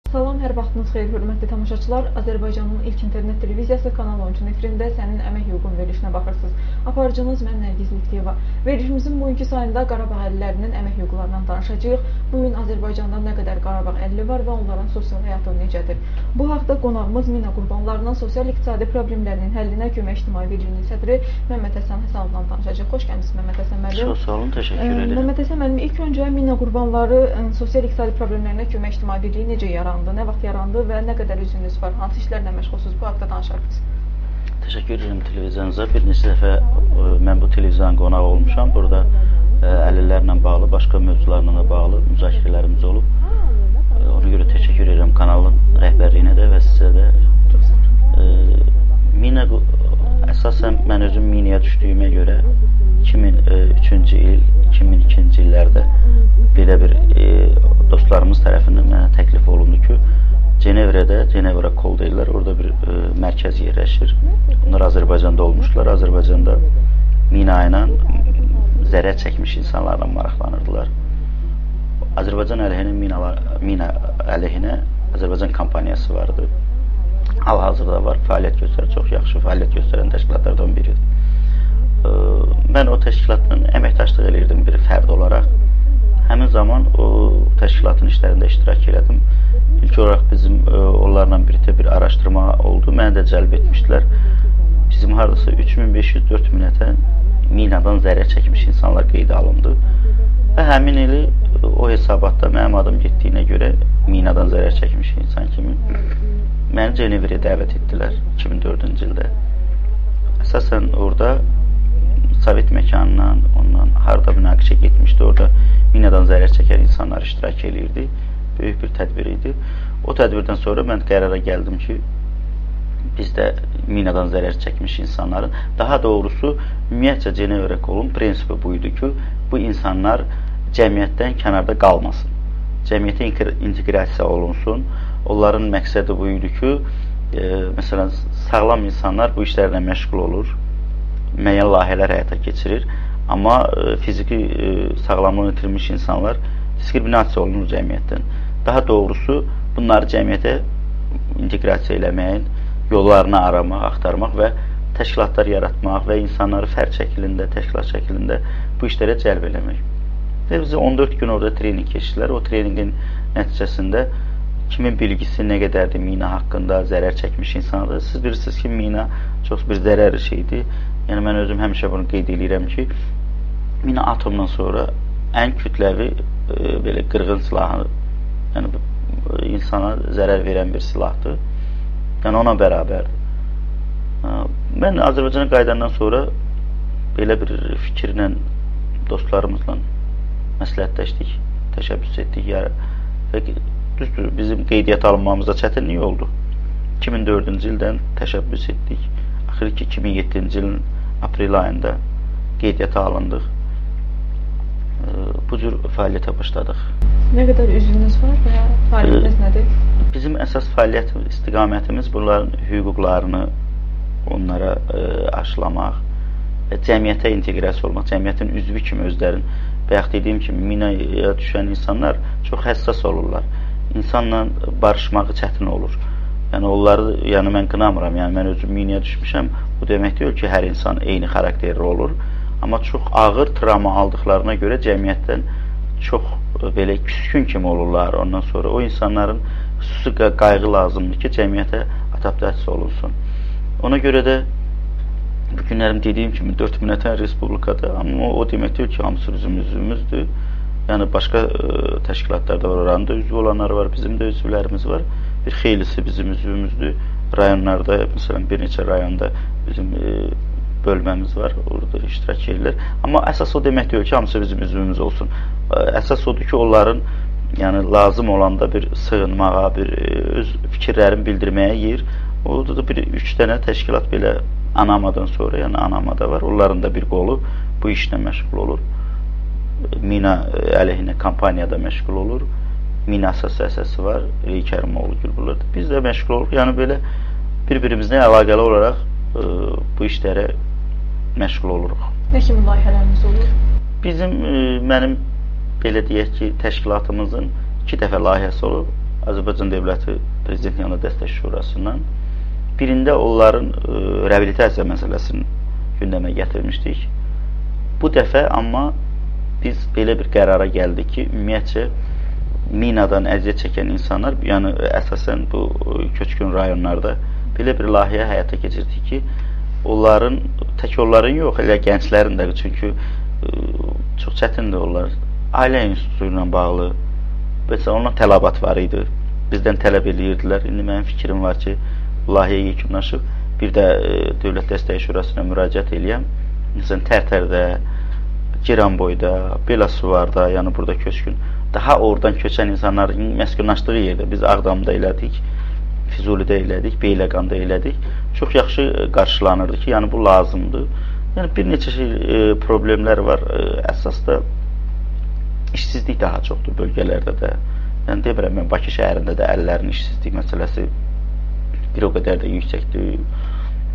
Salam, hər vaxtınız xeyir, hörmətli tamaşaçılar. Azərbaycanın ilk internet televiziyası Kanal 13-ün efirində Sənin Əmək Hüququn verilişinə baxırsınız. Aparıcınız mən Nərgiz Lütfiyeva. Verilişimizin bugünkü sayında Qarabağ əlillərinin əmək hüquqlarından danışacağıq. Bugün Azərbaycanda nə qədər Qarabağ əlili var və onların sosial həyatı necədir? Bu haqda qonağımız mina qurbanlarının sosial-iqtisadi problemlərinin həllinə kömək ictimai birliyinin sədri Məmməd Həsən Həsənovla danışacağıq. Xoş gəlmisiniz Məmməd Həsən müəllim. Çox sağ olun, təşəkkür edirəm. Məmməd Həsən müəllim, ilk öncə mina qurbanları sosial-iqtisadi problemlərinə kömək ictimai birliyi necə yarandı? Nə vaxt yarandı və nə qədər üzvünüz var? Hansı işlərlə məşğulsunuz? Bu haqda danışardınız. Təşəkkür edirəm televiziyonunuza. Bir neçə dəfə mən bu televiziyanın qonağı olmuşam. Burada əlillərlə bağlı, başqa mövzularla da bağlı müzakirələrimiz olub. Ona görə təşəkkür edirəm kanalın rəhbərliyinə də və sizə də. Çox sağ olun. Mina, əsasən mən özüm minaya düşdüyümə görə 2003-cü il, 2002-ci illərdə belə bir dostlarımız tərəfindən mənə təklif olundu ki, Cenevrədə, Cenevra Kol deyirlər, orada bir mərkəz yerləşir. Onlar Azərbaycanda olmuşdular. Azərbaycanda mina ilə zərər çəkmiş insanlarla maraqlanırdılar. Azərbaycan əleyhinə mina əleyhinə Azərbaycan kampaniyası vardı. Hal-hazırda var, fəaliyyət göstərən, çox yaxşı fəaliyyət göstərən təşkilatlardan biridir. Mən o təşkilatla əməkdaşlıq eləyirdim bir fərd olaraq. Həmin zaman o təşkilatın işlərində iştirak elədim. İlk olaraq bizim onlarla birlikdə bir araşdırma oldu. Məni də cəlb etmişdilər. Bizim haradasa 3500-4000-ətə minadan zərər çəkmiş insanlar qeydə alındı. Və həmin ili o hesabatda mənim adım getdiyinə görə minadan zərər çəkmiş insan kimi məni Cenevrəyə dəvət etdilər 2004-cü ildə. Əsasən orada Sovet məkanından, ondan harada münaqişə getmişdi, orada minadan zərər çəkən insanlar iştirak eləyirdi. Böyük bir tədbir idi. O tədbirdən sonra mən qərara gəldim ki, biz də minadan zərər çəkmiş insanların, daha doğrusu ümumiyyətcə Cenevra Kolun prinsipi bu idi ki, bu insanlar cəmiyyətdən kənarda qalmasın, cəmiyyətə inteqrasiya olunsun. Onların məqsədi bu idi ki, məsələn, sağlam insanlar bu işlərlə məşğul olur, müəyyən layihələr həyata keçirir, amma fiziki sağlamlığını itirmiş insanlar diskriminasiya olunur cəmiyyətdən. Daha doğrusu, bunları cəmiyyətə inteqrasiya eləməyin yollarını aramaq, axtarmaq və təşkilatlar yaratmaq və insanları fərd şəklində, təşkilat şəklində bu işlərə cəlb eləmək. Və bizi 14 gün orada treninq keçdilər. O treninqin nəticəsində kimin bilgisi nə qədərdir mina haqqında, zərər çəkmiş insandır. Siz bilirsiniz ki, mina çox bir zərər şeydir. Yəni, mən özüm həmişə bunu qeyd edirəm ki, mina atomdan sonra ən kütləvi belə qırğın silahı, yəni insana zərər verən bir silahdır. Yəni, ona bərabərdir. Mən Azərbaycana qayıdandan sonra belə bir fikirlə, dostlarımızla məsləhətləşdik, təşəbbüs etdik. Və düzdür, bizim qeydiyyata alınmamızda çətinlik oldu. 2004-cü ildən təşəbbüs etdik. Axır ki, 2007-ci ilin aprel ayında qeydiyyata alındıq. Bu cür fəaliyyətə başladıq. Nə qədər üzvünüz var və fəaliyyətiniz nədir? Bizim əsas fəaliyyət istiqamətimiz bunların hüquqlarını onlara aşılamaq və cəmiyyətə inteqrasiya olmaq, cəmiyyətin üzvü kimi özlərin. Bayaq dediyim kimi, minaya düşən insanlar çox həssas olurlar. İnsanla barışmağı çətin olur. Yəni, onları, yəni mən qınamıram, yəni mən özüm minaya düşmüşəm, bu demək deyil ki, hər insan eyni xarakterli olur. Amma çox ağır travma aldıqlarına görə cəmiyyətdən çox belə küskün kimi olurlar. Ondan sonra o insanların xüsusi qayğı lazımdır ki, cəmiyyətə adaptasiya olunsun. Ona görə də bu günlərim dediyim kimi 4000-ətən respublikada, amma o demək deyil ki, hamısı bizim üzvümüzdür. Yəni, başqa təşkilatlarda var, oranın da üzvü olanlar var, bizim də üzvlərimiz var. Bir xeylisi bizim üzvümüzdür. Rayonlarda, məsələn, bir neçə rayonda bizim bölməmiz var, orada iştirak edirlər. Amma əsas o demək deyil ki, hamısı bizim üzvümüz olsun. Əsas odur ki, onların yəni, lazım olanda bir sığınmağa, bir öz fikirlərini bildirməyə yer. Orada da bir 3 dənə təşkilat belə Anamadan sonra, yəni Anamada var. Onların da bir qolu bu işlə məşğul olur. Mina əleyhinə kampaniyada məşğul olur. Mina Assosiasiyası var, Rey Kərimoğlu Gül. Biz də məşğul oluruq. Yəni belə bir-birimizlə əlaqəli olaraq bu işlərə məşğul oluruq. Nə kimi layihələrimiz olur? Bizim, mənim belə deyək ki, təşkilatımızın 2 dəfə layihəsi olub. Azərbaycan Dövləti Prezident yanında Dəstək Şurasından. Birində onların reabilitasiya məsələsini gündəmə gətirmişdik. Bu dəfə amma biz belə bir qərara gəldik ki, ümumiyyətcə minadan əziyyət çəkən insanlar, yəni əsasən bu köçkün rayonlarda belə bir layihə həyata keçirdik ki, onların, tək onların yox, elə gənclərin də, çünki çox çətindir onlar. Ailə institutu ilə bağlı, məsələn, onların tələbat var idi, bizdən tələb eləyirdilər. İndi mənim fikrim var ki, layihə yekunlaşıb, bir də Dövlət Dəstəyi Şurasına müraciət eləyəm. Məsələn, Tərtərdə, Giranboyda, Belasuvarda, yəni burada köçkün, daha oradan köçən insanların məskunlaşdığı yerdə biz Ağdamda elədik, Füzulidə elədik, Beyləqanda elədik. Çox yaxşı qarşılanırdı ki, yəni bu lazımdır. Yəni bir neçə şey, problemlər var. Əsasda işsizlik daha çoxdur bölgələrdə də. Yəni demirəm, mən Bakı şəhərində də əllərin işsizlik məsələsi bir o qədər də yüksəkdir.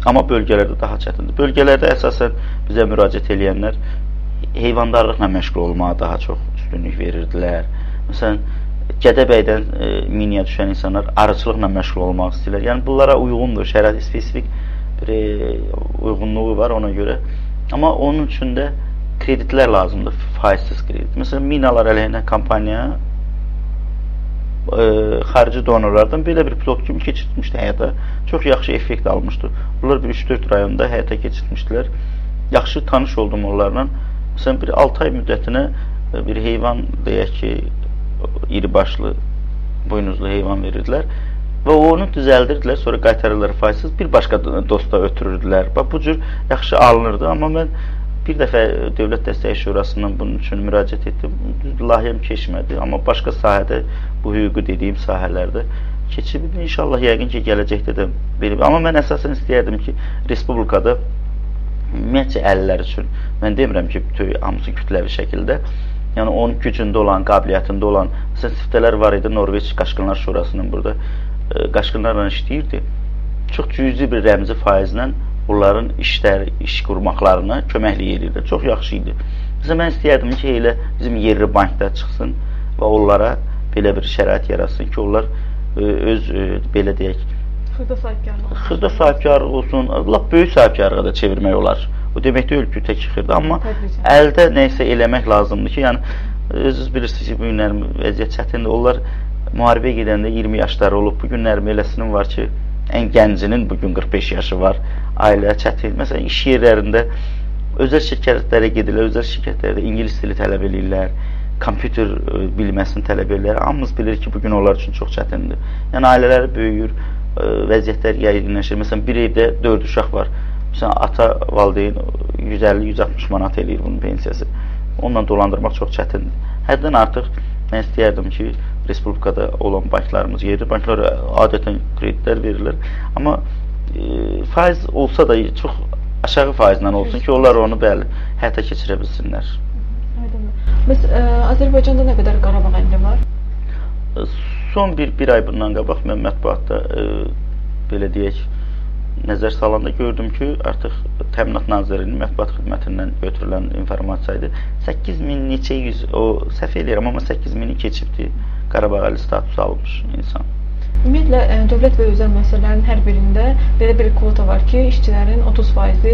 Amma bölgələrdə daha çətindir. Bölgələrdə əsasən bizə müraciət eləyənlər heyvandarlıqla məşğul olmağa daha çox üstünlük verirdilər. Məsələn, Gədəbəydən miniyə düşən insanlar arıçılıqla məşğul olmaq istəyirlər. Yəni bunlara uyğundur, şərait spesifik bir uyğunluğu var ona görə. Amma onun üçün də kreditlər lazımdır, faizsiz kredit. Məsələn, minalar əleyhinə kampaniya xarici donorlardan belə bir pilot kimi keçirtmişdi həyata. Çox yaxşı effekt almışdı. Bunlar bir 3-4 rayonda həyata keçirtmişdilər. Yaxşı tanış oldum onlarla. Məsələn, bir 6 ay müddətinə bir heyvan, deyək ki, iri başlı, boynuzlu heyvan verirdilər və onu düzəldirdilər, sonra qaytarırlar faizsiz, bir başqa dosta ötürürdülər. Bax, bu cür yaxşı alınırdı. Amma mən bir dəfə Dövlət Dəstəyi Şurasından bunun üçün müraciət etdim. Layihəm keçmədi, amma başqa sahədə, bu hüquqi dediyim sahələrdə keçib. İnşallah yəqin ki, gələcəkdə də belə. Amma mən əsasən istəyərdim ki, Respublikada ümumiyyətcə əllər üçün, mən demirəm ki, bütün hamısı kütləvi şəkildə, yəni onun gücündə olan, qabiliyyətində olan, məsələn, siftələr var idi, Norveç Qaçqınlar Şurasının burada qaçqınlarla işləyirdi. Çox cüzi bir rəmzi faizlə onların işlər, iş qurmaqlarına köməklik edirdi. Çox yaxşı idi. Məsələn, mən istəyərdim ki, elə bizim yerli bankda çıxsın və onlara belə bir şərait yaratsın ki, onlar öz, belə deyək, xırda sahibkarlığı, xırda sahibkarlıq olsun, lap böyük sahibkarlığa da çevirmək olar. O demək deyil ki, tək xırda, amma əldə nəyisə eləmək lazımdır ki, yəni özünüz bilirsiniz ki, bu günlər vəziyyət çətindir. Onlar müharibəyə gedəndə 20 yaşları olub, bu günlər eləsinin var ki, ən gəncinin bugün 45 yaşı var, ailə çətin. Məsələn, iş yerlərində özəl şirkətlərə gedirlər, özəl şirkətlərdə ingilis dili tələb eləyirlər, kompüter bilməsini tələb eləyirlər. Hamımız bilir ki, bugün onlar üçün çox çətindir. Yəni, ailələr böyüyür, vəziyyətlər yayginləşir. Məsələn, bir evdə 4 uşaq var. Məsələn, ata valideyn 150-160 manat eləyir bunun pensiyası. Onunla dolandırmaq çox çətindir. Həddən artıq mən istəyərdim ki, Respublikada olan banklarımız, yerli banklar adətən kreditlər verirlər. Amma faiz olsa da çox aşağı faizlə olsun ki, onlar onu bəli həyata keçirə bilsinlər. Bəs Azərbaycanda nə qədər Qarabağ əlli var? Son bir ay bundan qabaq mən mətbuatda belə deyək, nəzər salanda gördüm ki, artıq Təminat Nazirliyinin mətbuat xidmətindən götürülən informasiya idi. 8000 neçə yüz, o səhv eləyirəm, amma 8000-i keçibdi Qarabağ əlli statusu almış insan. Ümumiyyətlə, dövlət və özəl müəssisələrin hər birində belə bir kvota var ki, işçilərin 30%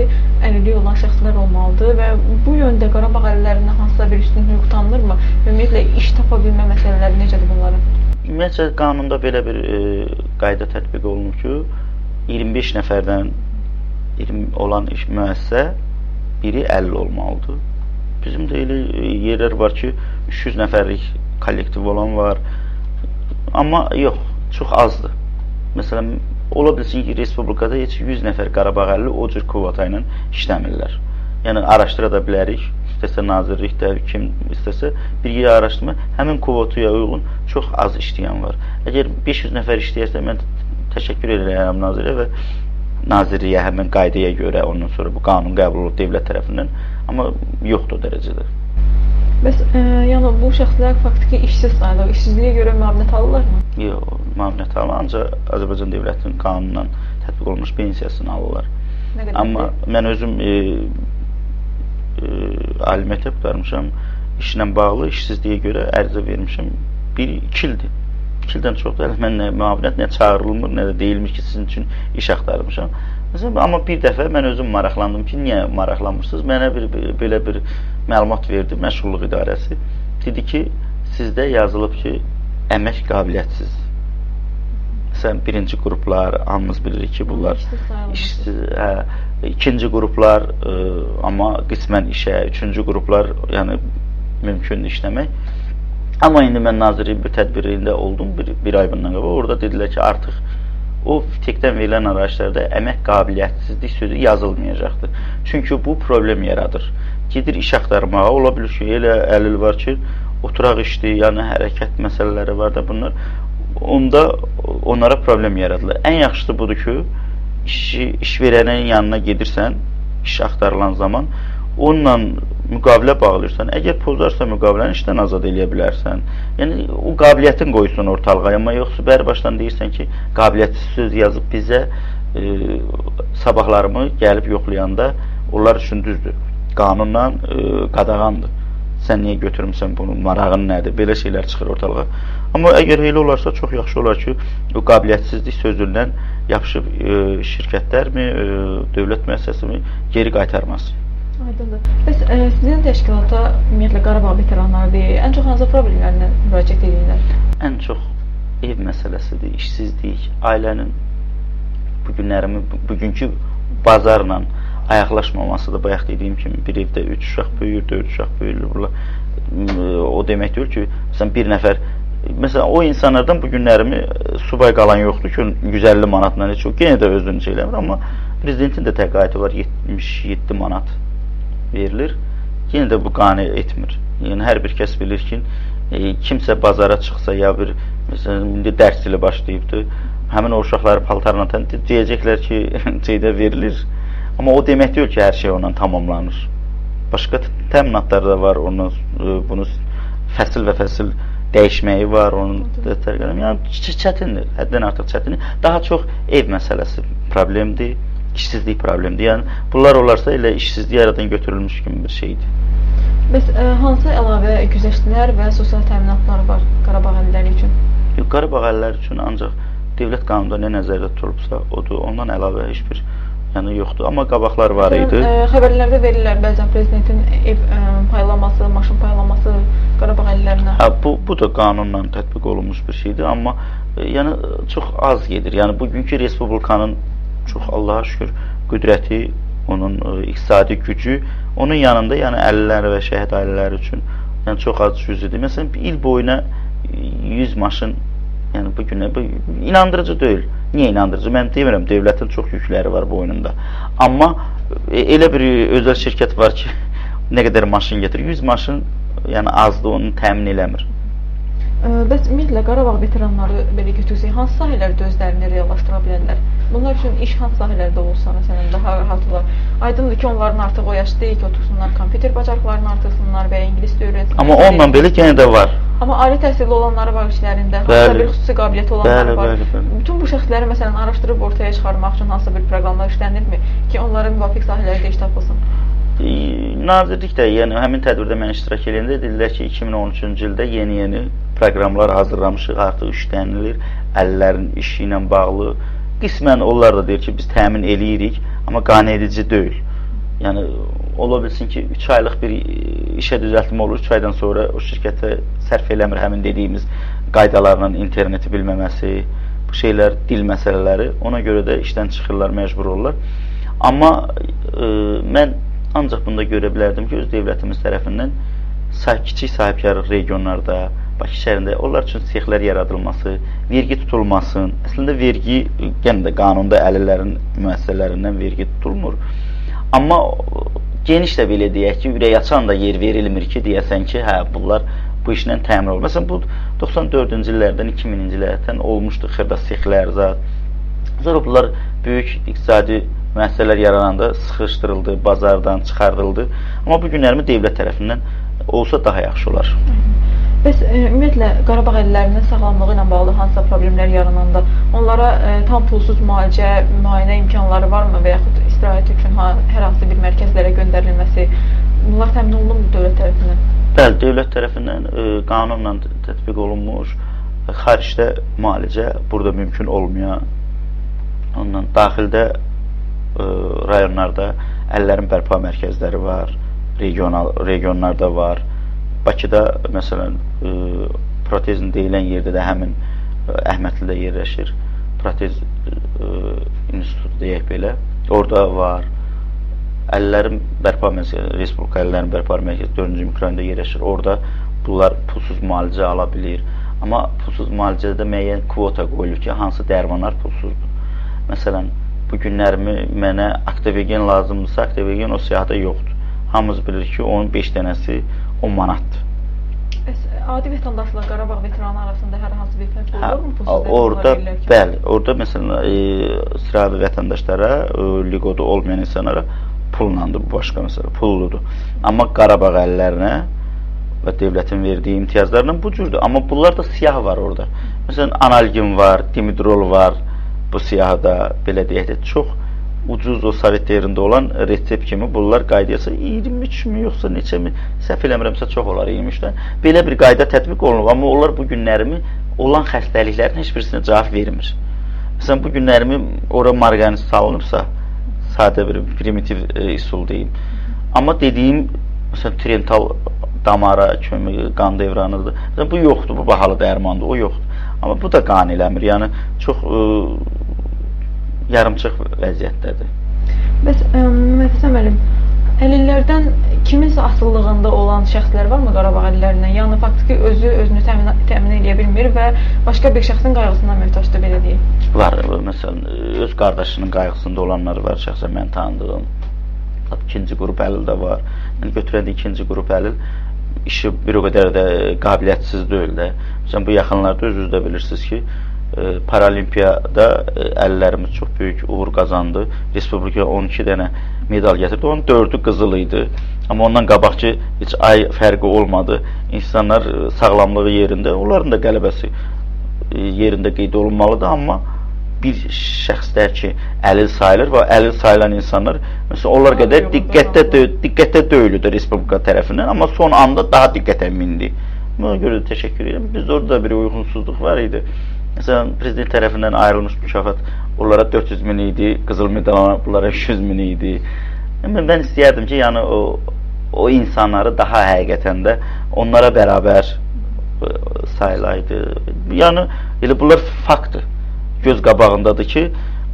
əlilliyi olan şəxslər olmalıdır və bu yöndə Qarabağ əlillərinə hansısa bir üstün hüquq tanınırmı? Ümumiyyətlə, iş tapa bilmə məsələləri necədir bunların? Ümumiyyətcə, qanunda belə bir qayda tətbiq olunur ki, 25 nəfərdən olan iş müəssisə biri 50 olmalıdır. Bizim də elə yerlər var ki, 300 nəfərlik kollektiv olan var. Amma yox, çox azdır. Məsələn, ola bilsin ki, Respublikada heç 100 nəfər Qarabağ əlli o cür kvota ilə işləmirlər. Yəni, araşdıra da bilərik, istəsə nazirlik də, kim istəsə bir yerə araşdırma, həmin kvotaya uyğun çox az işləyən var. Əgər 500 nəfər işləyərsə, mən təşəkkür edirəm nazirliyə və nazirliyə həmin qaydaya görə ondan sonra bu qanun qəbul olub dövlət tərəfindən, amma yoxdur o dərəcədə. Bəs yəni bu şəxslər faktiki işsiz sayılır. İşsizliyə görə müavinət alırlarmı? Yox, müavinət alırlar. Ancaq Azərbaycan dövlətinin qanunla tətbiq olunmuş pensiyasını alırlar. Amma mən özüm ali məktəb qurtarmışam. İşlə bağlı işsizliyə görə ərizə vermişəm. 1-2 ildir. 2 ildən çoxdur, hələ mən nə müavinət, nə çağırılmır, nə də deyilmiş ki, sizin üçün iş axtarmışam. Məsələn, amma bir dəfə mən özüm maraqlandım ki, niyə maraqlanmırsınız? Mənə belə bir məlumat verdi məşğulluq idarəsi. Dedi ki, sizdə yazılıb ki, əmək qabiliyyətsiz. Məsələn, birinci qruplar, hamımız bilirik ki, bunlar işsiz, ikinci qruplar, amma qismən işə, üçüncü qruplar, yəni mümkündür işləmək. Amma indi mən nazirliyin bir tədbirində oldum bir ay bundan qabaq. Orada dedilər ki, artıq o TEK-dən verilən arayışlarda əmək qabiliyyətsizlik sözü yazılmayacaqdır. Çünki bu problem yaradır. Gedir iş axtarmağa, ola bilir ki, elə əlil var ki, oturaq işdir, yəni hərəkət məsələləri var da bunlar. Onda onlara problem yaradılır. Ən yaxşısı budur ki, iş verənin yanına gedirsən, iş axtarılan zaman, onunla müqavilə bağlayırsan. Əgər pozarsa müqaviləni işdən azad eləyə bilərsən. Yəni, o qabiliyyətin qoysun ortalığa. Amma yoxsa bəri başdan deyirsən ki, qabiliyyətsiz söz yazıb bizə sabahlarımı gəlib yoxlayanda onlar üçün düzdür. Qanunla qadağandır. Sən niyə götürmüsən bunu, marağın nədir? Belə şeylər çıxır ortalığa. Amma əgər elə olarsa, çox yaxşı olar ki, o qabiliyyətsizlik sözündən yapışıb şirkətlərmi, dövlət müəssisəsi mi geri qaytarmasın. Aydındır. Bəs sizin təşkilata, ümumiyyətlə, Qarabağ veteranları deyək, ən çox hansı problemlərlə müraciət edirlər? Ən çox ev məsələsidir, işsizlik, ailənin bugünlərimi, bugünkü bazarla ayaqlaşmamasıdır. Bayaq dediyim kimi, bir evdə 3 uşaq böyüyür, 4 uşaq böyüyür. O demək deyil ki, məsələn, bir nəfər, məsələn, o insanlardan bugünlərimi subay qalan yoxdur ki, 150 manatla heç o yenə də özünü şey eləmir, amma prezidentin də təqaüdü var, 77 manat verilir. Yenə də bu qane etmir. Yəni, hər bir kəs bilir ki, kimsə bazara çıxsa ya bir, məsələn, indi dərs ili başlayıbdır, həmin o uşaqları paltarla deyəcəklər ki, şeydə verilir. Amma o demək deyil ki, hər şey ondan tamamlanır. Başqa təminatlar da var, onun, bunu fəsil və fəsil dəyişməyi var, onun yəni, çətindir, həddən artıq çətindir. Daha çox ev məsələsi problemdir, işsizlik problemdir. Yəni, bunlar olarsa elə işsizlik aradan götürülmüş kimi bir şeydir. Bəs hansı əlavə güzəştlər və sosial təminatlar var Qarabağ əlilləri üçün? Yox, Qarabağ əlilləri üçün ancaq dövlət qanununda nə nəzərdə tutulubsa odur, ondan əlavə heç bir yəni yoxdur. Amma qabaqlar var idi. Xəbərlərdə verirlər bəzən prezidentin ev paylaması, maşın paylaması Qarabağ əlillərinə. Hə, bu da qanunla tətbiq olunmuş bir şeydir, amma yəni çox az gedir. Yəni bugünkü respublikanın çox Allaha şükür qüdrəti, onun iqtisadi gücü, onun yanında yəni əlillər və şəhid ailələri üçün yəni çox az cüzidir. Məsələn, il boyuna 100 maşın, yəni bu günə bu inandırıcı deyil. Niyə inandırıcı? Mən demirəm, dövlətin çox yükləri var boynunda. Amma elə bir özəl şirkət var ki, nə qədər maşın getirir? 100 maşın yəni azdır, onu təmin eləmir. Bəs ümumiyyətlə Qarabağ veteranları belə götürsək, hansı sahələrdə özlərini reallaşdıra bilərlər? Bunlar üçün iş hansı sahələrdə olsa, məsələn, daha rahat olar? Aydındır ki, onların artıq o yaş deyil ki, otursunlar, kompüter bacarıqlarını artırsınlar və ya ingilis dili öyrənsinlər. Amma onunla belə yenə də var. Amma ali təhsilli olanları var işlərində, hansısa bir xüsusi qabiliyyəti olanları var. Bəli, bəli. Bütün bu şəxsləri məsələn araşdırıb ortaya çıxarmaq üçün hansısa bir proqramlar işlənirmi ki, onlara müvafiq sahələrdə iş tapılsın? Nazirlik də, yəni həmin tədbirdə mən iştirak edəndə dedilər ki, 2013-cü ildə yeni-yeni proqramlar hazırlamışıq, artıq işlənilir, əlillərin işi ilə bağlı. Qismən onlar da deyir ki, biz təmin eləyirik, amma qane edici deyil. Yəni, ola bilsin ki, 3 aylıq bir işə düzəltmə olur, 3 aydan sonra o şirkətə sərf eləmir həmin dediyimiz qaydalarla interneti bilməməsi, bu şeylər, dil məsələləri, ona görə də işdən çıxırlar, məcbur olurlar. Amma mən ancaq bunda görə bilərdim ki, öz dövlətimiz tərəfindən kiçik sahibkarlıq regionlarda, Bakı şəhərində onlar üçün sexlər yaradılması, vergi tutulmasın. Əslində vergi, yenə də qanunda əlillərin müəssisələrindən vergi tutulmur. Amma geniş də belə deyək ki, ürək açan da yer verilmir ki, deyəsən ki, hə, bunlar bu işlə təmin olur. Məsələn, bu 94-cü illərdən, 2000-ci illərdən olmuşdu xırda sexlər, zat. Sonra bunlar böyük iqtisadi müəssisələr yarananda sıxışdırıldı, bazardan çıxardıldı. Amma bu günlərimi dövlət tərəfindən olsa daha yaxşı olar. Bəs ümumiyyətlə Qarabağ əlillərinin sağlamlığı ilə bağlı hansısa problemlər yarananda onlara tam pulsuz müalicə, müayinə imkanları varmı və yaxud istirahət üçün hər hansı bir mərkəzlərə göndərilməsi, bunlar təmin olunurmu dövlət tərəfindən? Bəli, dövlət tərəfindən qanunla tətbiq olunmuş, Xaricdə müalicə burada mümkün olmayan, ondan daxildə rayonlarda əllərin bərpa mərkəzləri var, regionlarda var. Bakıda, məsələn, protezin deyilən yerdə də həmin Əhmədlidə yerləşir. Protez institutu deyək belə. Orada var. Əllərin bərpa mərkəzi, Respublika Əllərin bərpa mərkəzi 4-cü mikrorayonda yerləşir. Orada bunlar pulsuz müalicə ala bilir. Amma pulsuz müalicədə müəyyən kvota qoyulur ki, hansı dərmanlar pulsuzdur. Məsələn, bu günlərimi mənə Aktivegen lazımdırsa, Aktivegen o siyahıda yoxdur. Hamımız bilir ki, onun 5 dənəsi 10 manatdır. Bəs adi vətəndaşla Qarabağ veteranı arasında hər hansı bir fərq olurmu pulsuz orada, dərmanlar verilərkən? Bəli, orada məsələn, sıravi vətəndaşlara, liqoda olmayan insanlara pullandır, bu başqa məsələ, pulludur. Amma Qarabağ əllərinə və dövlətin verdiyi imtiyazlarla bu cürdür. Amma bunlar da siyah var orada. Məsələn, analgin var, dimidrol var bu siyahıda, belə deyək də, çox ucuz o Sovet dövründə olan resept kimi bunlar qaydayasa 23 mi yoxsa neçə mi, səhv eləmirəmsə çox olar 23-dən. Belə bir qayda tətbiq olunub, amma onlar bu günlərimi olan xəstəliklərin heç birisinə cavab vermir. Məsələn, bu günlərimi ora marqanis salınıbsa, sadə bir primitiv üsul deyim. Amma dediyim, məsələn, trental damara kömək, qan devranıdır. Məsələn, bu yoxdur, bu bahalı dərmandır, o yoxdur. Amma bu da qan eləmir, yəni çox yarımçıq vəziyyətdədir. Bəs Məhəmməd müəllim, əlillərdən kiminsə asılılığında olan şəxslər varmı Qarabağ əlillərindən? Yəni faktiki özü özünü təmin eləyə bilmir və başqa bir şəxsin qayğısına möhtacdır, belə deyək. Var, məsələn, öz qardaşının qayğısında olanlar var, şəxsən mən tanıdığım. İkinci qrup əlil də var. Yəni götürəndə ikinci qrup əlil işi bir o qədər də qabiliyyətsiz deyil də. Məsələn, bu yaxınlarda özünüz də bilirsiniz ki, Paralimpiyada əllərimiz çox böyük uğur qazandı. Respublika 12 dənə medal gətirdi. Onun 4-ü qızıl idi. Amma ondan qabaqki heç ay fərqi olmadı. İnsanlar sağlamlığı yerində, onların da qələbəsi yerində qeyd olunmalıdır. Amma bir şəxslər ki, əlil sayılır və əlil sayılan insanlar, məsələn, onlar qədər diqqətdə deyildi Respublika tərəfindən, amma son anda daha diqqətə mindi. Buna görə də təşəkkür edirəm. Bizdə orada bir uyğunsuzluq var idi. Məsələn, prezident tərəfindən ayrılmış mükafat onlara 400 min idi, qızıl medal bunlara 200 min idi. Mən istəyərdim ki, yəni o insanları daha həqiqətən də onlara bərabər sayılaydı. Yəni, elə bunlar faktdır. Göz qabağındadır ki,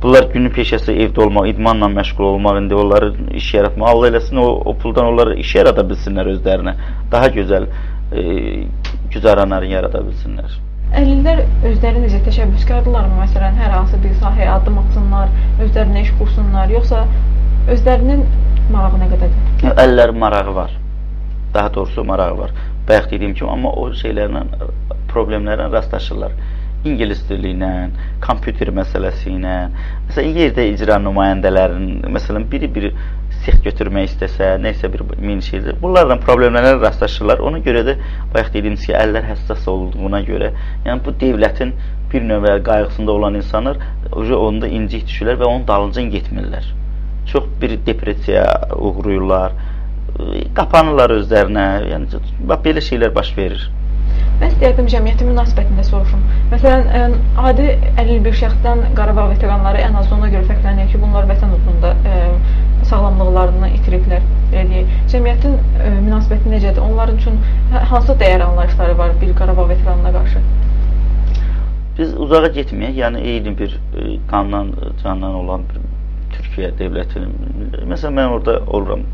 bunlar günün peşəsi evdə olmaq, idmanla məşğul olmaq, indi onları iş yaratmaq, Allah eləsin, o puldan onları iş yarada bilsinlər özlərinə. Daha gözəl güzəranları yarada bilsinlər. Əlillər özləri necə təşəbbüskardırlarmı? Məsələn, hər hansı bir sahəyə addım atsınlar, özlərinə iş qursunlar, yoxsa özlərinin marağı nə qədərdir? Əlillərin marağı var. Daha doğrusu marağı var. Bayaq dediyim kimi, amma o şeylərlə, problemlərlə rastlaşırlar. İngilis dili ilə, kompüter məsələsi ilə, məsələn, yerdə icra nümayəndələrinin, məsələn, biri bir sex götürmək istəsə, nəysə bir min şeydir. Bunlarla problemlərlə rastlaşırlar. Ona görə də, bayaq dediyimiz ki, əllər həssas olduğuna görə, yəni bu dövlətin bir növə qayğısında olan insanlar onda incik düşürlər və onun dalınca getmirlər. Çox bir depressiyaya uğrayırlar, qapanırlar özlərinə, yəni bax, belə şeylər baş verir. Mən istəyərdim cəmiyyətin münasibətində soruşum. Məsələn, adi əlil bir şəxsdən Qarabağ veteranları ən az ona görə fərqlənir ki, bunlar vətən uğrunda sağlamlıqlarını itiriblər, belə deyək. Cəmiyyətin münasibəti necədir? Onların üçün hansı dəyər anlayışları var bir Qarabağ veteranına qarşı? Biz uzağa getməyək, yəni eyni bir qandan, candan olan bir Türkiyə dövlətinin. Məsələn, mən orada oluram.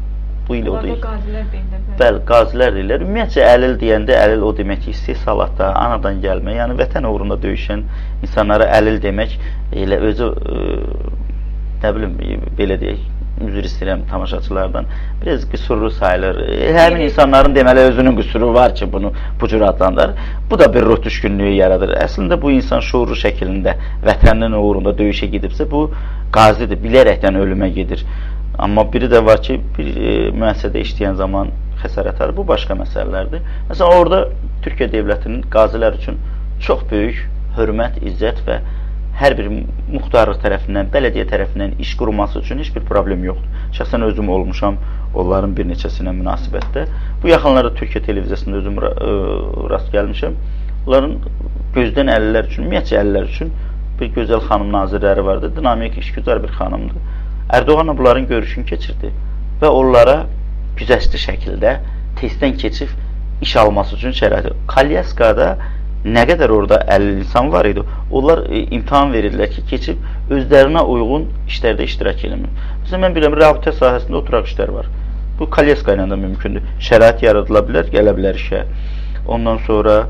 Bu il o deyil. Qazilər deyirlər. Bəli, qazilər deyirlər. Ümumiyyətcə, əlil deyəndə, əlil o demək ki, istehsalatda, anadan gəlmə, yəni vətən uğrunda döyüşən insanlara əlil demək, elə özü, nə bilim, belə deyək, üzr istəyirəm tamaşaçılardan, biraz qüsurlu sayılır. Həmin insanların deməli özünün qüsuru var ki, bunu bu cür adlandırır. Bu da bir ruh düşkünlüyü yaradır. Əslində, bu insan şuurlu şəklində vətəninin uğrunda döyüşə gedibsə, bu qazidir, bilərəkdən ölümə gedir. Amma biri də var ki, bir müəssisədə işləyən zaman xəsarət alır. Bu başqa məsələlərdir. Məsələn, orada Türkiyə dövlətinin qazilər üçün çox böyük hörmət, izzət və hər bir muxtarlıq tərəfindən, bələdiyyə tərəfindən iş qurması üçün heç bir problem yoxdur. Şəxsən özüm olmuşam onların bir neçəsinə münasibətdə. Bu yaxınlarda Türkiyə televiziyasında özüm rast gəlmişəm. Bunların gözdən əlillər üçün, ümumiyyətcə əlillər üçün bir gözəl xanım nazirləri vardı. Dinamik, işgüzar bir xanımdır. Ərdoğanla bunların görüşünü keçirdi və onlara güzəştli şəkildə testdən keçib iş alması üçün şərait. Kalyaskada nə qədər orada əlil insan var idi, onlar imtahan verirdilər ki, keçib özlərinə uyğun işlərdə iştirak eləmir. Məsələn, mən bilirəm, rabitə sahəsində oturaq işlər var. Bu, kalyaska ilə də mümkündür. Şərait yaradıla bilər, gələ bilər işə. Ondan sonra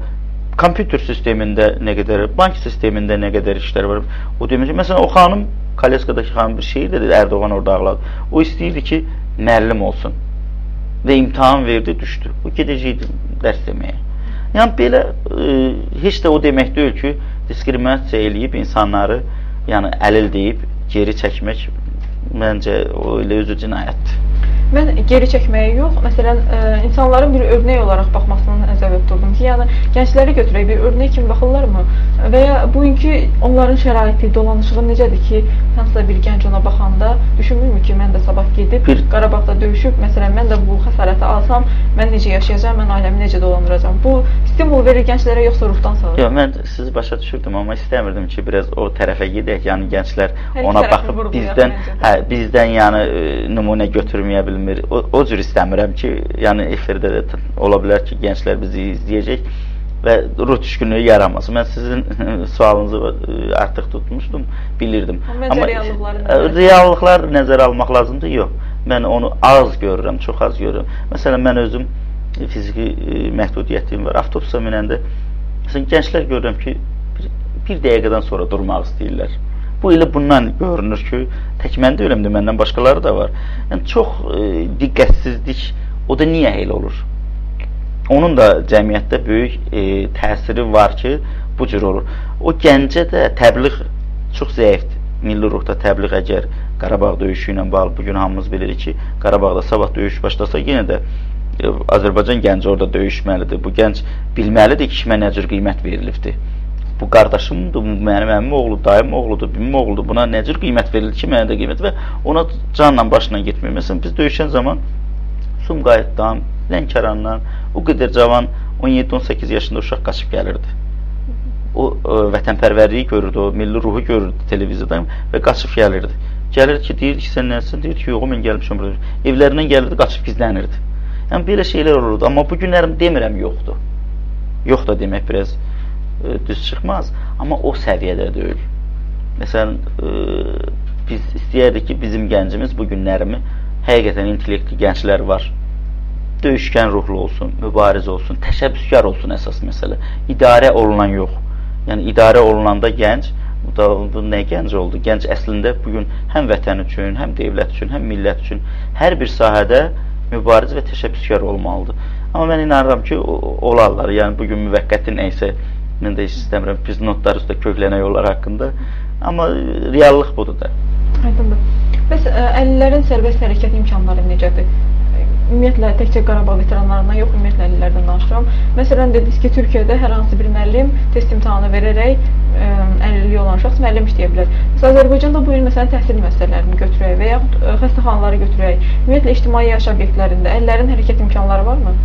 kompüter sistemində nə qədər, bank sistemində nə qədər işlər var. O demək ki, məsələn, o xanım, Kalyaskadakı xanım bir şey dedi, Ərdoğan orada ağladı. O istəyirdi ki, müəllim olsun və imtahan verdi, düşdü. O gedəcəkdi dərs deməyə. Yəni, belə heç də o demək deyil ki, diskriminasiya eləyib insanları, yəni əlil deyib geri çəkmək, məncə o elə özü cinayətdir. Mən geri çəkməyə yox, məsələn, insanların bir örnək olaraq baxmasını nəzərdə tuturdum ki, yəni gəncləri götürək, bir örnək kimi baxırlarmı? Və ya bugünkü onların şəraiti, dolanışığı necədir ki, hansısa bir gənc ona baxanda düşünmürmü ki, mən də sabah gedib Qarabağda döyüşüb, məsələn, mən də bu xəsarəti alsam, mən necə yaşayacağam, mən ailəmi necə dolandıracağam? Bu stimul verir gənclərə, yoxsa ruhdan salır? Yox, mən sizi başa düşürdüm, amma istəmirdim ki, biraz o tərəfə gedək, yəni gənclər ona baxıb bizdən yəni nümunə götürməyə bilmir. O cür istəmirəm ki, yəni efirdə də ola bilər ki, gənclər bizi izləyəcək və ruh düşkünlüyü yaranmasın. Mən sizin sualınızı artıq tutmuşdum, bilirdim. Amma reallıqlar nəzərə almaq lazımdır? Yox. Mən onu az görürəm, çox az görürəm. Məsələn, mən özüm fiziki məhdudiyyətim var. Avtobusa minəndə, məsələn, gənclər görürəm ki, bir dəqiqədən sonra durmaq istəyirlər. Bu elə bundan görünür ki, tək mən deyiləm də, məndən başqaları da var. Yəni, çox diqqətsizlik, o da niyə elə olur? Onun da cəmiyyətdə böyük təsiri var ki, bu cür olur. O gəncə də təbliğ çox zəifdir. Milli ruhda təbliğ əgər Qarabağ döyüşü ilə bağlı, bugün hamımız bilirik ki, Qarabağda sabah döyüş başlasa, yenə də Azərbaycan gənci orada döyüşməlidir. Bu gənc bilməlidir ki, kimə nə cür qiymət verilibdir. Bu qardaşımdır, bu mənim əmim oğlu, dayım oğludur, bimim oğludur. Buna nə cür qiymət verilir ki, mənə də qiymət və ona canla başla getmir. Məsələn, biz döyüşən zaman Sumqayıtdan, Lənkərandan o qədər cavan 17-18 yaşında uşaq qaçıb gəlirdi. O vətənpərvərliyi görürdü, o milli ruhu görürdü televizordan və qaçıb gəlirdi. Gəlirdi ki, deyirdi ki, sən nəsin? Deyirdi ki, yox, mən gəlmişəm burada. Evlərindən gəlirdi, qaçıb gizlənirdi. Yəni, belə şeylər olurdu. Amma bu günlərim demirəm yoxdur. Yox da demək biraz düz çıxmaz, amma o səviyyədə deyil. Məsələn, biz istəyərdik ki, bizim gəncimiz bu günlərimi həqiqətən intellektli gənclər var. Döyüşkən ruhlu olsun, mübariz olsun, təşəbbüskar olsun əsas məsələ. İdarə olunan yox. Yəni, idarə olunanda gənc, bu nə gənc oldu? Gənc əslində bugün həm vətən üçün, həm dövlət üçün, həm millət üçün hər bir sahədə mübariz və təşəbbüskar olmalıdır. Amma mən inanıram ki, olarlar. Yəni, bugün müvəqqəti nə isə, mən də heç istəmirəm, pis notlar üstə köklənək onlar haqqında. Amma reallıq budur da. Aydındır. Bəs əlillərin sərbəst hərəkət imkanları necədir? Ümumiyyətlə, təkcə Qarabağ veteranlarından yox, ümumiyyətlə əlillərdən danışıram. Məsələn, dediniz ki, Türkiyədə hər hansı bir müəllim test imtahanı verərək əlilliyi olan şəxs müəllim işləyə bilər. Məsələn, Azərbaycanda bu il məsələn təhsil müəssisələrini götürək və yaxud xəstəxanaları götürək. Ümumiyyətlə, ictimai yaşayış obyektlərində əlillərin hərəkət imkanları varmı?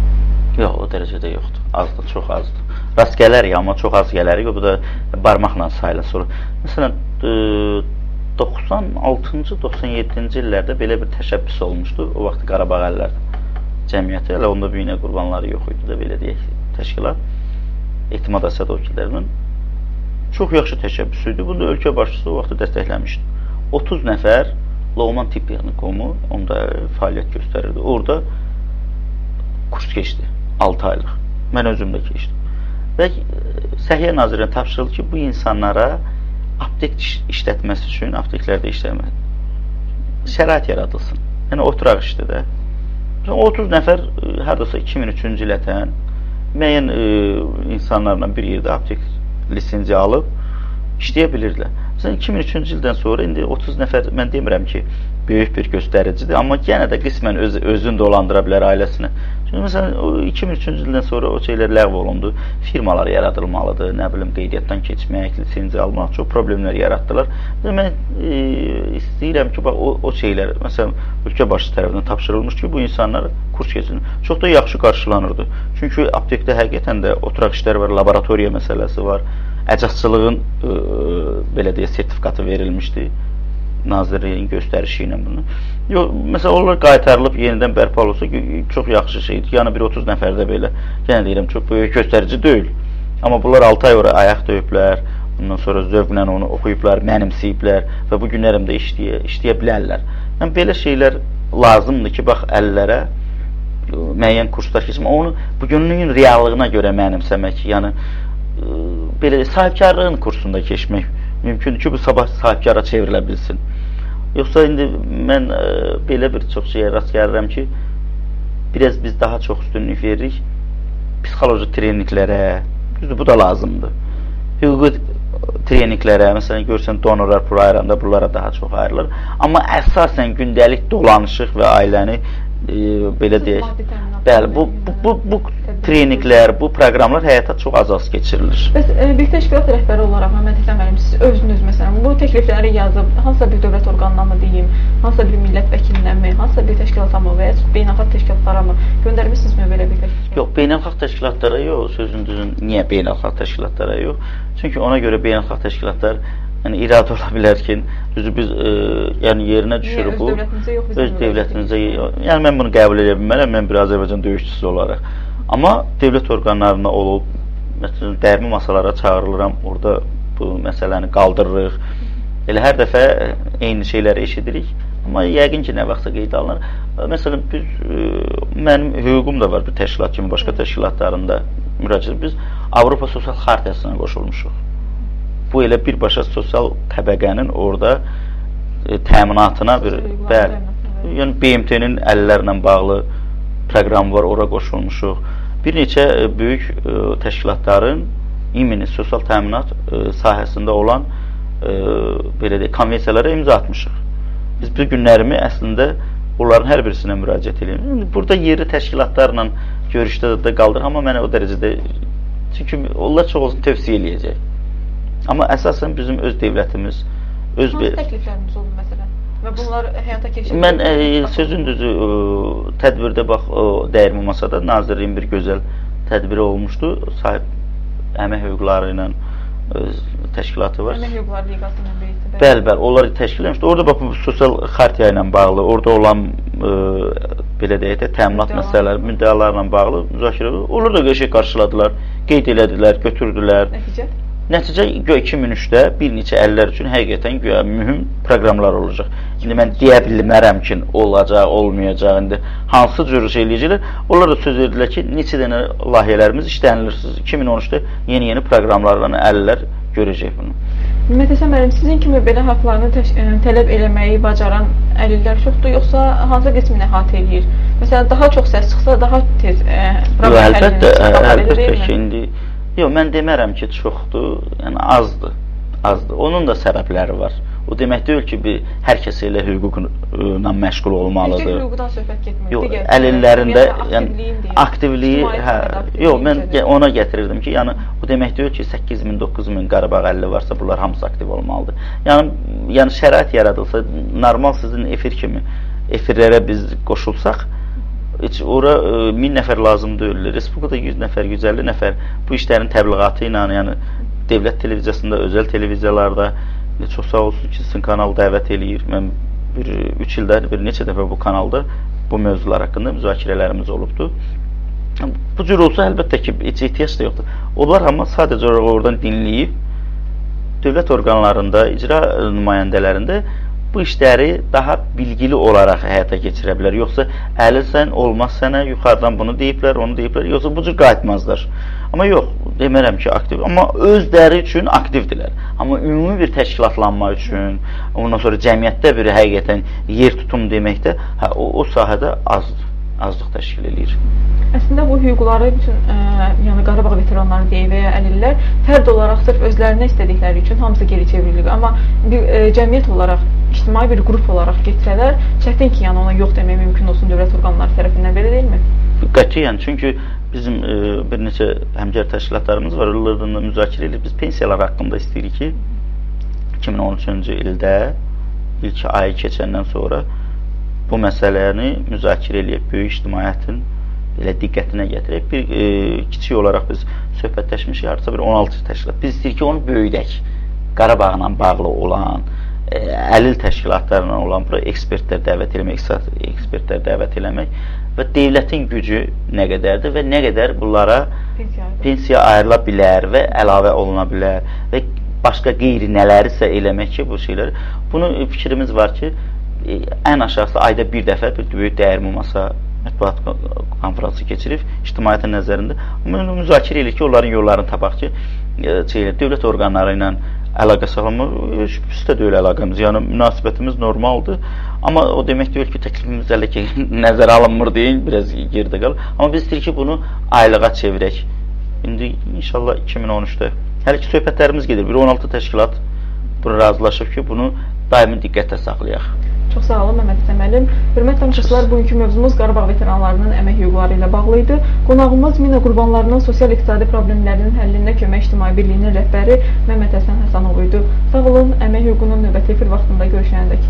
Yox, o dərəcədə yoxdur. Azdır, çox azdır. Rast gələrik, amma çox az gələrik. Bu da barmaqla sayılır. Məsələn, 96-cı, 97-ci illərdə belə bir təşəbbüs olmuşdu. O vaxt Qarabağ əlillər cəmiyyəti, hələ onda Büyünə qurbanları yox idi də, belə deyək, təşkilat Etimad Əsədovgillərinin çox yaxşı təşəbbüsü idi. Bunu da ölkə başçısı o vaxtı dəstəkləmişdi. 30 nəfər Loğman Tibb Texnikumu onda fəaliyyət göstərirdi. Orada kurs keçdi, 6 aylıq. Mən özüm də keçdim. Və Səhiyyə Nazirinə tapşırıldı ki, bu insanlara aptek işlətməsi üçün, apteklərdə işləmək şərait yaradılsın. Yəni, oturaq işdə də. 30 nəfər hardasa 2003-cü ilətən müəyyən insanlarla bir yerdə aptek lisenziya alıb işləyə bilirdilər. Məsələn, 2003-cü ildən sonra indi 30 nəfər, mən demirəm ki, böyük bir göstəricidir, amma yenə də qismən özünü dolandıra bilər ailəsini. Çünki məsələn, 2003-cü ildən sonra o şeylər ləğv olundu, firmalar yaradılmalıdır, nə bilim, qeydiyyatdan keçmək, lisenziya almaq, çox problemlər yaratdılar. Mən istəyirəm ki, bax, o şeylər, məsələn, ölkə başçısı tərəfindən tapşırılmış ki, bu insanlar kurs keçsin. Çox da yaxşı qarşılanırdı. Çünki aptekdə həqiqətən də oturaq işlər var, laboratoriya məsələsi var, əcazçılığın belə deyə sertifikatı verilmişdi. Nazirliyin göstərişi ilə bunu. Yox, məsələn, onlar qaytarılıb yenidən bərpa olsa çox yaxşı şeydir. Yəni bir 30 nəfər də belə, yenə deyirəm, çox böyük göstərici deyil. Amma bunlar 6 ay ora ayaq döyüblər, ondan sonra zövqlə onu oxuyublar, mənimsəyiblər və bu günlərim də işləyə bilərlər. Yəni belə şeylər lazımdır ki, bax əllərə müəyyən kurslar keçmək, onu bugünlüyün reallığına görə mənimsəmək, yəni belə sahibkarlığın kursunda keçmək mümkündür ki, bu sabah sahibkara çevrilə bilsin. Yoxsa indi mən belə bir çox şeyə rast gəlirəm ki, biraz biz daha çox üstünlük veririk psixoloji treninqlərə, düzdür, bu da lazımdır. Hüquqi treninqlərə, məsələn, görsən donorlar pul ayıranda bunlara daha çox ayrılır. Amma əsasən gündəlik dolanışıq və ailəni belə deyək, bəli, bu treninqlər, bu proqramlar həyata çox az-az keçirilir. Bəs bir təşkilat rəhbəri olaraq Məmməd Həsən müəllim, siz özünüz məsələn bu təklifləri yazıb hansısa bir dövlət orqanına mı deyim, hansısa bir millət vəkilinə mi, hansısa bir təşkilata mı və ya beynəlxalq təşkilatlara mı göndərmisinizmi belə bir təklif? Yox, beynəlxalq təşkilatlara yox, sözün düzün, niyə beynəlxalq təşkilatlara yox? Çünki ona görə beynəlxalq təşkilatlar, yəni iradə ola bilər ki, düzü biz yəni yerinə düşür bu. Öz dövlətimizə yox, öz dövlətimizə yox. Yəni mən bunu qəbul edə bilmərəm, mən bir Azərbaycan döyüşçüsü olaraq. Amma dövlət orqanlarında olub, məsələn, dəyirmi masalara çağırılıram, orada bu məsələni qaldırırıq. Elə hər dəfə eyni şeyləri eşidirik, amma yəqin ki, nə vaxtsa qeydə alınır. Məsələn, biz, mənim hüququm da var bir təşkilat kimi, başqa təşkilatlarında müraciət. Biz Avropa Sosial Xartiyasına qoşulmuşuq. Bu elə birbaşa sosial təbəqənin orada təminatına bir, bəli, yəni BMT-nin əllərlə bağlı proqramı var, ora qoşulmuşuq. Bir neçə böyük təşkilatların imini sosial təminat sahəsində olan belə deyək, konvensiyalara imza atmışıq. Biz bu günlərimi əslində onların hər birisinə müraciət edirik. Burada yerli təşkilatlarla görüşdə də qaldır, amma mənə o dərəcədə, çünki onlar çox olsun tövsiyə eləyəcək. Amma əsasən bizim öz dövlətimiz, öz hansı təkliflərimiz oldu məsələn? Və bunlar həyata keçirilir? Mən sözün düzü tədbirdə bax o dəyirmi masada nazirliyin bir gözəl tədbiri olmuşdu. Sahib əmək hüquqları ilə təşkilatı var. Əmək hüquqları liqası ilə birlikdə. Bəli, bəli, onlar təşkil etmişdi. Orada bax sosial xartiya ilə bağlı, orada olan belə deyək də təminat məsələləri, müddəalarla bağlı müzakirə oldu. Onlar da qəşəng qarşıladılar, qeyd elədilər, götürdülər. Nəticə? Nəticə 2003-də bir neçə əllər üçün həqiqətən güya mühüm proqramlar olacaq. İndi mən deyə bilmərəm ki, olacaq, olmayacaq, indi hansı cür şey eləyəcəklər. Onlar da söz verdilər ki, neçə dənə layihələrimiz işlənilir. 2013-də yeni-yeni proqramlarla əllər görəcək bunu. Məmməd Həsən müəllim, sizin kimi belə haqlarını tələb eləməyi bacaran əlillər çoxdur, yoxsa hansı qismini əhatə eləyir? Məsələn, daha çox səs çıxsa, daha tez problem həll ediləcək. Əlbəttə ki, indi yox, mən demərəm ki, çoxdur, yəni azdır, azdır. Onun da səbəbləri var. O demək deyil ki, hər kəs elə hüquqla məşğul olmalıdır. Təkcə hüquqdan söhbət getmir. Yox, əlillərində, yəni, aktivliyi, hə, yox, mən ona gətirirdim ki, yəni, o demək deyil ki, 8.000, 9.000 Qarabağ əlli varsa, bunlar hamısı aktiv olmalıdır. Yəni şərait yaradılsa, normal sizin efir kimi, efirlərə biz qoşulsaq, heç ora 1000 nəfər lazım deyil. Respublikada 100 nəfər, 150 nəfər bu işlərin təbliğatı ilə, yəni dövlət televiziyasında, özəl televiziyalarda çox sağ olsun ki, sizin kanal dəvət eləyir. Mən bir 3 ildə bir neçə dəfə bu kanalda bu mövzular haqqında müzakirələrimiz olubdur. Bu cür olsa əlbəttə ki, heç ehtiyac da yoxdur. Onlar amma sadəcə oradan dinləyib dövlət orqanlarında, icra nümayəndələrində bu işləri daha bilgili olaraq həyata keçirə bilər. Yoxsa əlilsən, olmaz sənə, yuxarıdan bunu deyiblər, onu deyiblər, yoxsa bu cür qayıtmazlar. Amma yox, demərəm ki, aktiv. Amma özləri üçün aktivdirlər. Amma ümumi bir təşkilatlanma üçün, ondan sonra cəmiyyətdə bir həqiqətən yer tutum deməkdə, hə, o sahədə azdır. azlıq təşkil eləyir. Əslində bu hüquqları bütün yəni Qarabağ veteranları deyək və ya əlillər fərd olaraq sırf özlərinə istədikləri üçün hamısı geri çevrilir. Amma bir cəmiyyət olaraq, ictimai bir qrup olaraq getsələr, çətin ki, yəni ona yox demək mümkün olsun dövlət orqanları tərəfindən, belə deyilmi? Qətiyyən, çünki bizim bir neçə həmkar təşkilatlarımız var, onlarla müzakirə edirik. Biz pensiyalar haqqında istəyirik ki, 2013-cü ildə ilk ayı keçəndən sonra bu məsələni müzakirə eləyib, böyük ictimaiyyətin elə diqqətinə gətirək. Bir kiçik olaraq biz söhbətləşmişik, hardasa bir 16 təşkilat. Biz istəyirik ki, onu böyüdək. Qarabağla bağlı olan, əlil təşkilatlarla olan bura ekspertlər dəvət eləmək, iqtisadi ekspertlər dəvət eləmək və devlətin gücü nə qədərdir və nə qədər bunlara pensiya ayrıla bilər və əlavə oluna bilər və başqa qeyri nələrisə eləmək ki, bu şeyləri. Bunu fikrimiz var ki, ən aşağısı ayda bir dəfə bir böyük dəyirmi masa mətbuat konfransı keçirib ictimaiyyətin nəzərində. Amma müzakirə edirik ki, onların yollarını tapaq ki, dövlət orqanları ilə əlaqə saxlamaq, pis də deyil əlaqəmiz, yəni münasibətimiz normaldır. Amma o demək deyil ki, təklifimiz hələ ki nəzərə alınmır deyin, biraz geridə qalır. Amma biz istəyirik ki, bunu aylığa çevirək. İndi inşallah 2013-də. Hələ ki söhbətlərimiz gedir. Bir 16 təşkilat buna razılaşıb ki, bunu daimi diqqətdə saxlayaq. Çox sağ olun Məmməd Həsən müəllim. Hörmətli tamaşaçılar, bugünkü mövzumuz Qarabağ veteranlarının əmək hüquqları ilə bağlı idi. Qonağımız mina qurbanlarının sosial-iqtisadi problemlərinin həllinə kömək ictimai birliyinin rəhbəri Məmməd Həsən Həsənov idi. Sağ olun, əmək hüququnun növbəti efir vaxtında görüşənədək.